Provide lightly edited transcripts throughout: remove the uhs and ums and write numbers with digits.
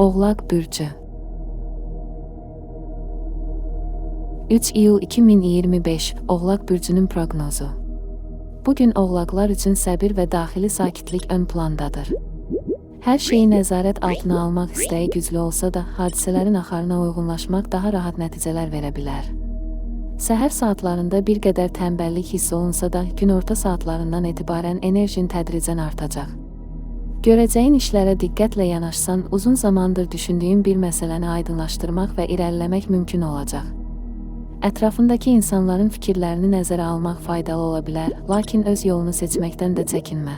Oğlaq bürcü. 3 iyul 2025 Oğlaq bürcünün proqnozu. Bu gün oğlaqlar üçün səbir və daxili sakitlik ön plandadır. Hər şeyi nəzarət altına almaq istəyi güclü olsa da, hadisələrin axarına uyğunlaşmaq daha rahat nəticələr verə bilər. Səhər saatlarında bir qədər tənbəllik hiss olunsa da, günorta saatlarından etibarən enerjin tədricən artacaq. Görəcəyin işlərə diqqətlə yanaşsan, uzun zamandır düşündüyün bir məsələni aydınlaşdırmaq və irəliləmək mümkün olacaq. Ətrafındakı insanların fikirlərini nəzərə almaq faydalı ola bilər, lakin öz yolunu seçməkdən də çəkinmə.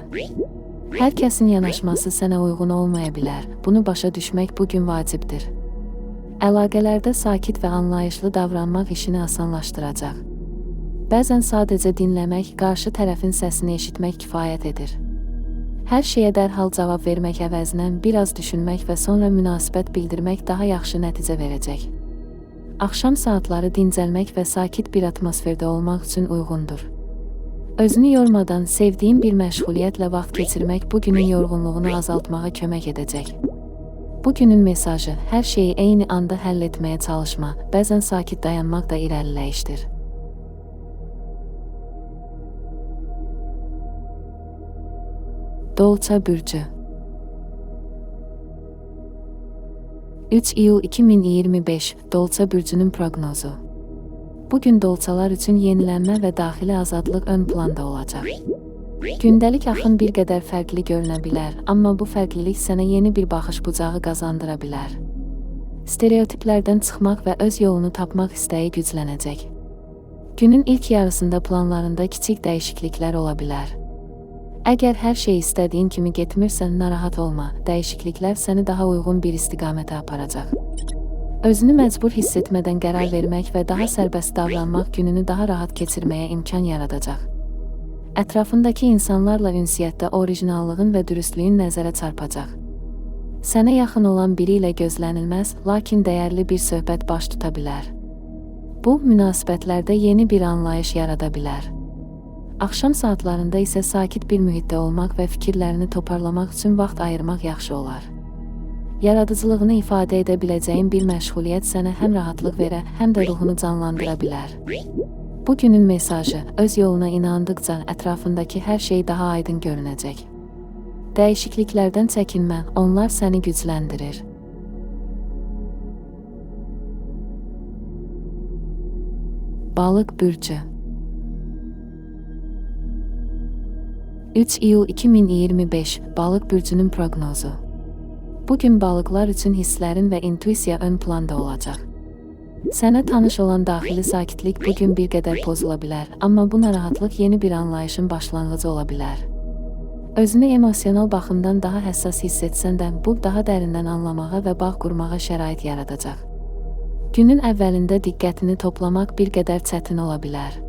Hər kəsin yanaşması sənə uyğun olmaya bilər. Bunu başa düşmək bu gün vacibdir. Əlaqələrdə sakit və anlayışlı davranmaq işini asanlaşdıracaq. Bəzən sadəcə dinləmək, qarşı tərəfin səsini eşitmək kifayət edir. Hər şeyə dərhal cavab vermək əvəzinə biraz düşünmək və sonra münasibət bildirmək daha yaxşı nəticə verəcək. Axşam saatları dincəlmək və sakit bir atmosferdə olmaq üçün uyğundur. Özünü yormadan sevdiyin bir məşğuliyyətlə vaxt keçirmək bu günün yorğunluğunu azaltmağa kömək edəcək. Bu günün mesajı: hər şeyi eyni anda həll etməyə çalışma, bəzən sakit dayanmaq da irəliləyişdir. Dolça bürcü. 3 iyul 2025 Dolça bürcünün proqnozu. Bu gün dolçalar üçün yenilənmə və daxili azadlıq ön planda olacaq. Gündəlik axın bir qədər fərqli görünə bilər, amma bu fərqlilik sənə yeni bir baxış bucağı qazandıra bilər. Stereotiplərdən çıxmaq və öz yolunu tapmaq istəyi güclənəcək. Günün ilk yarısında planlarında kiçik dəyişikliklər ola bilər. Əgər hər şey istədiyin kimi getmirsə, narahat olma, dəyişikliklər səni daha uyğun bir istiqamətə aparacaq. Özünü məcbur hiss etmədən qərar vermək və daha sərbəst davranmaq gününü daha rahat keçirməyə imkan yaradacaq. Ətrafındakı insanlarla ünsiyyətdə orijinallığın və dürüstlüyün nəzərə çarpacaq. Sənə yaxın olan biri ilə gözlənilməz, lakin dəyərli bir söhbət baş tuta bilər. Bu, münasibətlərdə yeni bir anlayış yarada bilər. Axşam saatlarında isə sakit bir mühitdə olmaq və fikirlərini toparlamaq üçün vaxt ayırmaq yaxşı olar. Yaradıcılığını ifadə edə biləcəyin bir məşğuliyyət sənə həm rahatlıq verə, həm də ruhunu canlandıra bilər. Bu günün mesajı: öz yoluna inandıqca ətrafındakı hər şey daha aydın görünəcək. Dəyişikliklərdən çəkinmə, onlar səni gücləndirir. Balıq bürcü. 3 iyul 2025 Balıq bürcünün proqnozu. Bu gün balıqlar üçün hisslərin və intuisiya ön planda olacaq. Sənə tanış olan daxili sakitlik bu gün bir qədər pozula bilər, amma bu narahatlıq yeni bir anlayışın başlanğıcı ola bilər. Özünü emosional baxımdan daha həssas hiss etsən də, bu daha dərindən anlamağa və bağ qurmağa şərait yaradacaq. Günün əvvəlində diqqətini toplamaq bir qədər çətin ola bilər.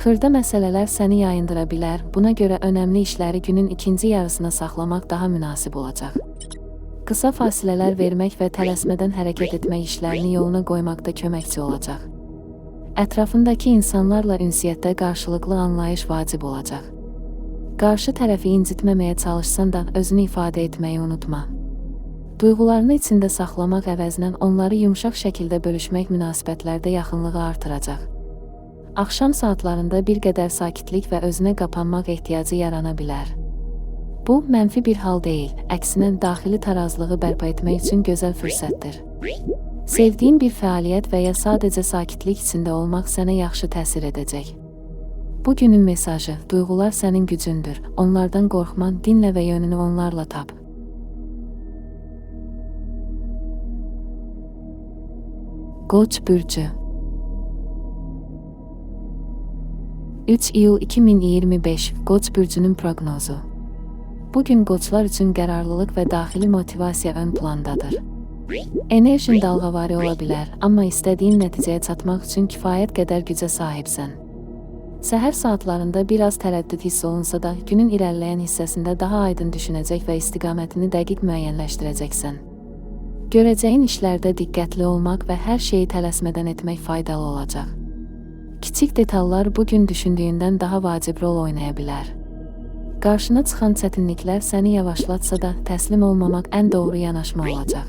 Xırda məsələlər səni yayındıra bilər, buna görə önəmli işləri günün ikinci yarısına saxlamaq daha münasib olacaq. Qısa fasilələr vermək və tələsmədən hərəkət etmək işlərini yoluna qoymaqda köməkçi olacaq. Ətrafındakı insanlarla ünsiyyətdə qarşılıqlı anlayış vacib olacaq. Qarşı tərəfi incitməməyə çalışsan da özünü ifadə etməyi unutma. Duyğularını içində saxlamaq əvəzinə onları yumşaq şəkildə bölüşmək münasibətlərdə yaxınlığı artıracaq. Axşam saatlarında bir qədər sakitlik və özünə qapanmaq ehtiyacı yarana bilər. Bu, mənfi bir hal deyil, əksinə daxili tarazlığı bərpa etmək üçün gözəl fürsətdir. Sevdiyin bir fəaliyyət və ya sadəcə sakitlik içində olmaq sənə yaxşı təsir edəcək. Bu günün mesajı: duyğular sənin gücündür, onlardan qorxma, dinlə və yönünü onlarla tap. Qoç bürcü. 3 iyul 2025 Qoç bürcünün proqnozu. Bu gün qoçlar üçün qərarlılıq və daxili motivasiya ön plandadır. Enerjin dalğavari ola bilər, amma istədiyin nəticəyə çatmaq üçün kifayət qədər gücə sahibsən. Səhər saatlarında biraz tərəddüd hiss olunsa da, günün irəliləyən hissəsində daha aydın düşünəcək və istiqamətini dəqiq müəyyənləşdirəcəksən. Görəcəyin işlərdə diqqətli olmaq və hər şeyi tələsmədən etmək faydalı olacaq. Kiçik detallar bu gün düşündüyündən daha vacib rol oynaya bilər. Qarşına çıxan çətinliklər səni yavaşlatsa da, təslim olmamaq ən doğru yanaşma olacaq.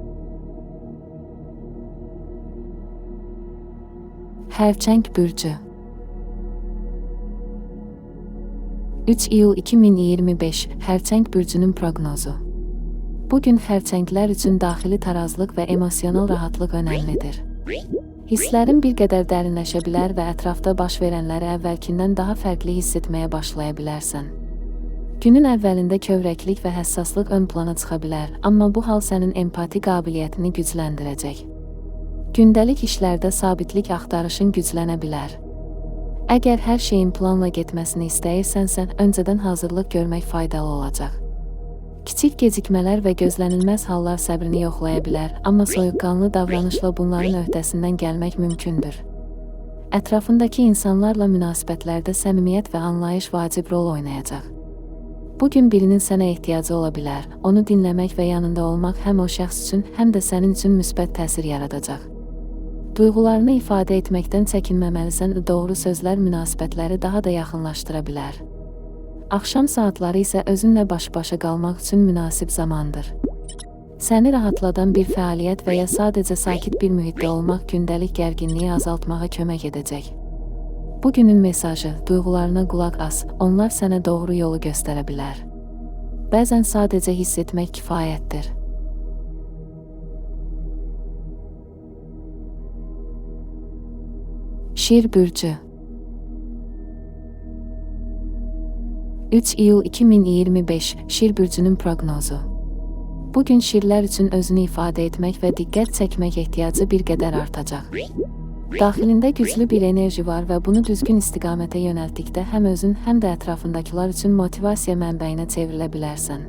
Xərçəng bürcü. 3 iyul 2025 Xərçəng bürcünün proqnozu. Bu gün xərçənglər üçün daxili tarazlıq və emosional rahatlıq önəmlidir. Hisslərin bir qədər dərinləşə bilər və ətrafda baş verənləri əvvəlkindən daha fərqli hiss etməyə başlaya bilərsən. Günün əvvəlində kövrəklik və həssaslıq ön plana çıxa bilər, amma bu hal sənin empati qabiliyyətini gücləndirəcək. Gündəlik işlərdə sabitlik axtarışın güclənə bilər. Əgər hər şeyin planla getməsini istəyirsənsə, öncədən hazırlıq görmək faydalı olacaq. Kiçik gecikmələr və gözlənilməz hallar səbrini yoxlaya bilər, amma soyuqqanlı davranışla bunların öhdəsindən gəlmək mümkündür. Ətrafındakı insanlarla münasibətlərdə səmimiyyət və anlayış vacib rol oynayacaq. Bu gün birinin sənə ehtiyacı ola bilər. Onu dinləmək və yanında olmaq həm o şəxs üçün, həm də sənin üçün müsbət təsir yaradacaq. Duyğularını ifadə etməkdən çəkinməməlisən, doğru sözlər münasibətləri daha da yaxınlaşdıra bilər. Axşam saatları isə özünlə baş-başa qalmaq üçün münasib zamandır. Səni rahatladan bir fəaliyyət və ya sadəcə sakit bir mühitdə olmaq gündəlik gərginliyi azaltmağa kömək edəcək. Bu günün mesajı: duyğularına qulaq as, onlar sənə doğru yolu göstərə bilər. Bəzən sadəcə hiss etmək kifayətdir. Şir bürcü. 3 iyul 2025 Şir bürcünün proqnozu. Bugün şirlər üçün özünü ifadə etmək və diqqət çəkmək ehtiyacı bir qədər artacaq. Daxilində güclü bir enerji var və bunu düzgün istiqamətə yönəltdikdə həm özün, həm də ətrafındakılar üçün motivasiya mənbəyinə çevrilə bilərsən.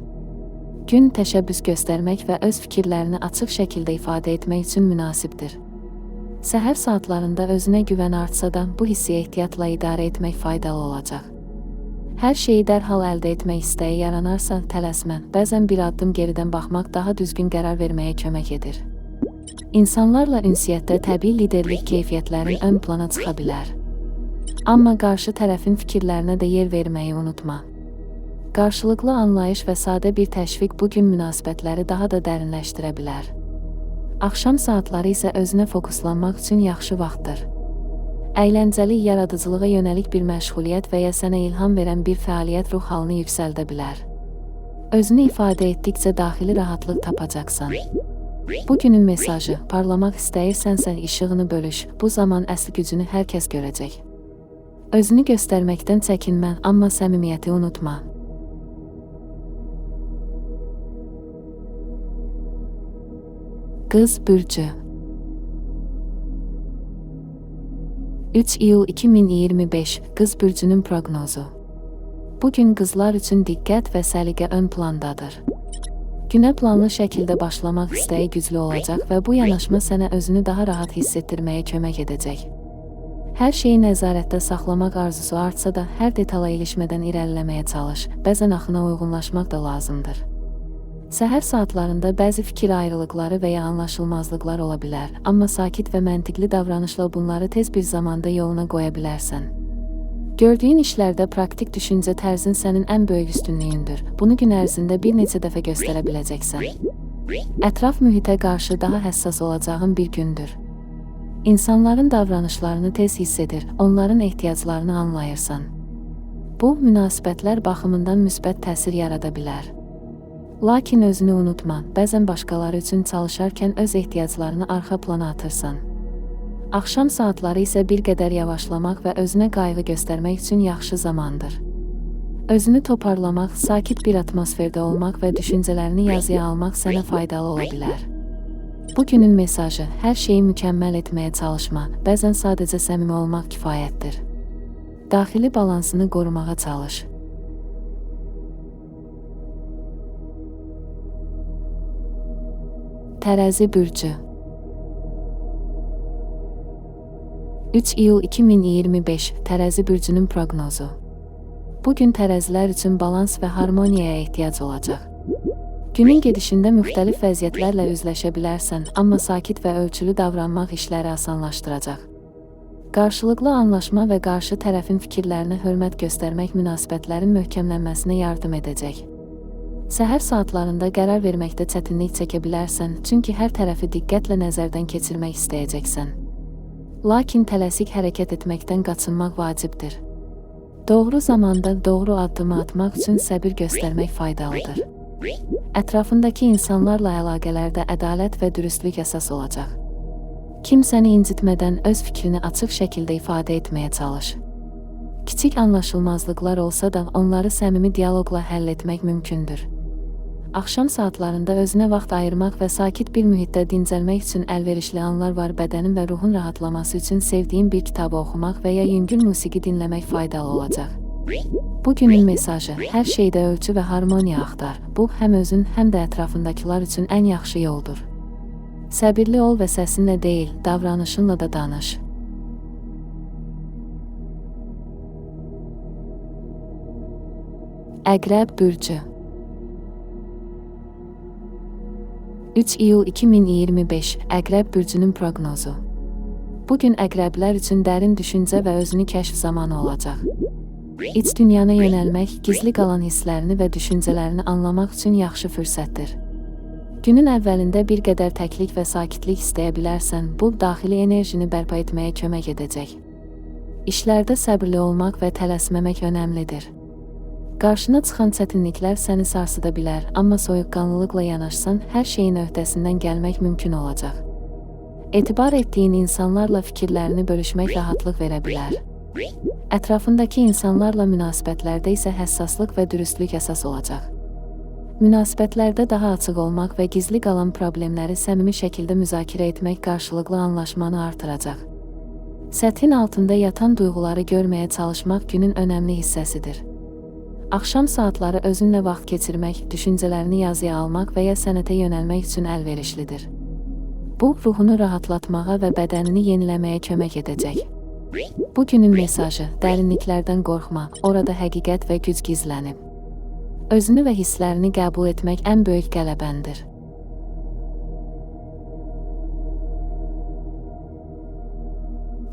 Gün təşəbbüs göstərmək və öz fikirlərini açıq şəkildə ifadə etmək üçün münasibdir. Səhər saatlarında özünə güvən artsa da, bu hissi ehtiyatla idarə etmək faydalı olacaq. Hər şeyi dərhal əldə etmək istəyi yaranarsa, tələsmə, bəzən bir addım geridən baxmaq daha düzgün qərar verməyə kömək edir. İnsanlarla ünsiyyətdə təbii liderlik keyfiyyətlərin ön plana çıxa bilər. Amma qarşı tərəfin fikirlərinə də yer verməyi unutma. Qarşılıqlı anlayış və sadə bir təşviq bu gün münasibətləri daha da dərinləşdirə bilər. Axşam saatları isə özünə fokuslanmaq üçün yaxşı vaxtdır. Əyləncəli, yaradıcılığa yönəlik bir məşğuliyyət və ya sənə ilham verən bir fəaliyyət ruh halını yüksəldə bilər. Özünü ifadə etdikcə daxili rahatlıq tapacaqsan. Bu günün mesajı: parlamaq istəyirsənsə işığını bölüş, bu zaman əsl gücünü hər kəs görəcək. Özünü göstərməkdən çəkinmə, amma səmimiyyəti unutma. Qız bürcü. 3 iyul 2025 Qız bürcünün proqnozu. Bugün qızlar üçün diqqət və səliqə ön plandadır. Günə planlı şəkildə başlamaq istəyi güclü olacaq və bu yanaşma sənə özünü daha rahat hiss etdirməyə kömək edəcək. Hər şeyi nəzarətdə saxlamaq arzusu artsa da, hər detala ilişmədən irəliləməyə çalış, bəzən axına uyğunlaşmaq da lazımdır. Səhər saatlarında bəzi fikir ayrılıqları və ya anlaşılmazlıqlar ola bilər, amma sakit və məntiqli davranışla bunları tez bir zamanda yoluna qoya bilərsən. Gördüyün işlərdə praktik düşüncə tərzin sənin ən böyük üstünlüyündür. Bunu gün ərzində bir neçə dəfə göstərə biləcəksən. Ətraf mühitə qarşı daha həssas olacağın bir gündür. İnsanların davranışlarını tez hiss edir, onların ehtiyaclarını anlayırsan. Bu, münasibətlər baxımından müsbət təsir yarada bilər. Lakin özünü unutma, bəzən başqaları üçün çalışarkən öz ehtiyaclarını arxa plana atırsan. Axşam saatları isə bir qədər yavaşlamaq və özünə qayğı göstərmək üçün yaxşı zamandır. Özünü toparlamaq, sakit bir atmosferdə olmaq və düşüncələrini yazıya almaq sənə faydalı ola bilər. Bu günün mesajı: hər şeyi mükəmməl etməyə çalışma, bəzən sadəcə səmimi olmaq kifayətdir. Daxili balansını qorumağa çalış. Tərəzi bürcü. 3 iyul 2025 Tərəzi bürcünün proqnozu. Bugün tərəzilər üçün balans və harmoniyaya ehtiyac olacaq. Günün gedişində müxtəlif vəziyyətlərlə üzləşə bilərsən, amma sakit və ölçülü davranmaq işləri asanlaşdıracaq. Qarşılıqlı anlaşma və qarşı tərəfin fikirlərinə hörmət göstərmək münasibətlərin möhkəmlənməsinə yardım edəcək. Səhər saatlarında qərar verməkdə çətinlik çəkə bilərsən, çünki hər tərəfi diqqətlə nəzərdən keçirmək istəyəcəksən. Lakin tələsik hərəkət etməkdən qaçınmaq vacibdir. Doğru zamanda doğru addımı atmaq üçün səbir göstərmək faydalıdır. Ətrafındakı insanlarla əlaqələrdə ədalət və dürüstlük əsas olacaq. Kimsəni incitmədən öz fikrini açıq şəkildə ifadə etməyə çalış. Kiçik anlaşılmazlıqlar olsa da onları səmimi dialoqla həll etmək mümkündür. Axşam saatlarında özünə vaxt ayırmaq və sakit bir mühitdə dincəlmək üçün əlverişli anlar var. Bədənin və ruhun rahatlaması üçün sevdiyin bir kitabı oxumaq və ya yüngül musiqi dinləmək faydalı olacaq. Bu günün mesajı: hər şeydə ölçü və harmoniya axtar. Bu, həm özün, həm də ətrafındakılar üçün ən yaxşı yoldur. Səbirli ol və səsinlə deyil, davranışınla da danış. Əqrəb bürcü. 3 iyul 2025 Əqrəb bürcünün proqnozu. Bugün əqrəblər üçün dərin düşüncə və özünü kəşf zamanı olacaq. İç dünyana yönəlmək, gizli qalan hisslərini və düşüncələrini anlamaq üçün yaxşı fürsətdir. Günün əvvəlində bir qədər təklik və sakitlik istəyə bilərsən, bu, daxili enerjini bərpa etməyə kömək edəcək. İşlərdə səbirli olmaq və tələsməmək önəmlidir. Qarşına çıxan çətinliklər səni sarsıda bilər, amma soyuqqanlılıqla yanaşsan, hər şeyin öhdəsindən gəlmək mümkün olacaq. Etibar etdiyin insanlarla fikirlərini bölüşmək rahatlıq verə bilər. Ətrafındakı insanlarla münasibətlərdə isə həssaslıq və dürüstlük əsas olacaq. Münasibətlərdə daha açıq olmaq və gizli qalan problemləri səmimi şəkildə müzakirə etmək qarşılıqlı anlaşmanı artıracaq. Səthin altında yatan duyğuları görməyə çalışmaq günün önəmli hissəsidir. Axşam saatları özünlə vaxt keçirmək, düşüncələrini yazıya almaq və ya sənətə yönəlmək üçün əlverişlidir. Bu, ruhunu rahatlatmağa və bədənini yeniləməyə kömək edəcək. Bu günün mesajı: dərinliklərdən qorxma, orada həqiqət və güc gizlənib. Özünü və hisslərini qəbul etmək ən böyük qələbəndir.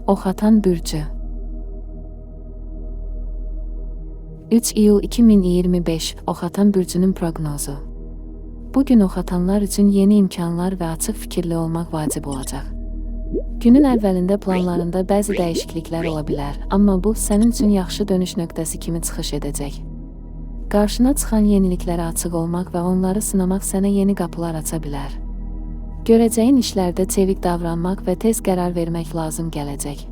Oxatan bürcü. 3 iyul 2025 Oxatan bürcünün proqnozu. Bu gün oxatanlar üçün yeni imkanlar və açıq fikirli olmaq vacib olacaq. Günün əvvəlində planlarında bəzi dəyişikliklər ola bilər, amma bu sənin üçün yaxşı dönüş nöqtəsi kimi çıxış edəcək. Qarşına çıxan yeniliklərə açıq olmaq və onları sınamaq sənə yeni qapılar aça bilər. Görəcəyin işlərdə çevik davranmaq və tez qərar vermək lazım gələcək.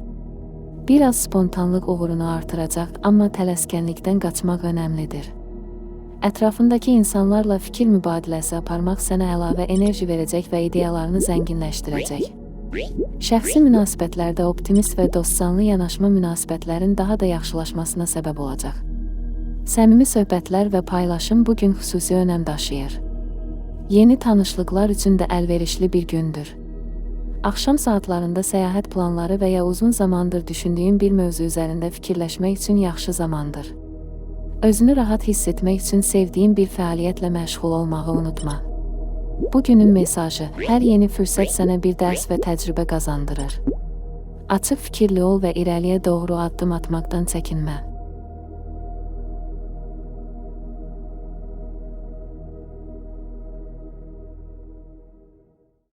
Bir az spontanlıq uğurunu artıracaq, amma tələskənlikdən qaçmaq önəmlidir. Ətrafındakı insanlarla fikir mübadiləsi aparmaq sənə əlavə enerji verəcək və ideyalarını zənginləşdirəcək. Şəxsi münasibətlərdə optimist və dostcanlı yanaşma münasibətlərin daha da yaxşılaşmasına səbəb olacaq. Səmimi söhbətlər və paylaşım bu gün xüsusi önəm daşıyır. Yeni tanışlıqlar üçün də əlverişli bir gündür. Axşam saatlarında səyahət planları və ya uzun zamandır düşündüyün bir mövzu üzərində fikirləşmək üçün yaxşı zamandır. Özünü rahat hiss etmək üçün sevdiyin bir fəaliyyətlə məşğul olmağı unutma. Bu günün mesajı: hər yeni fürsət sənə bir dərs və təcrübə qazandırır. Açıq fikirli ol və irəliyə doğru addım atmaqdan çəkinmə.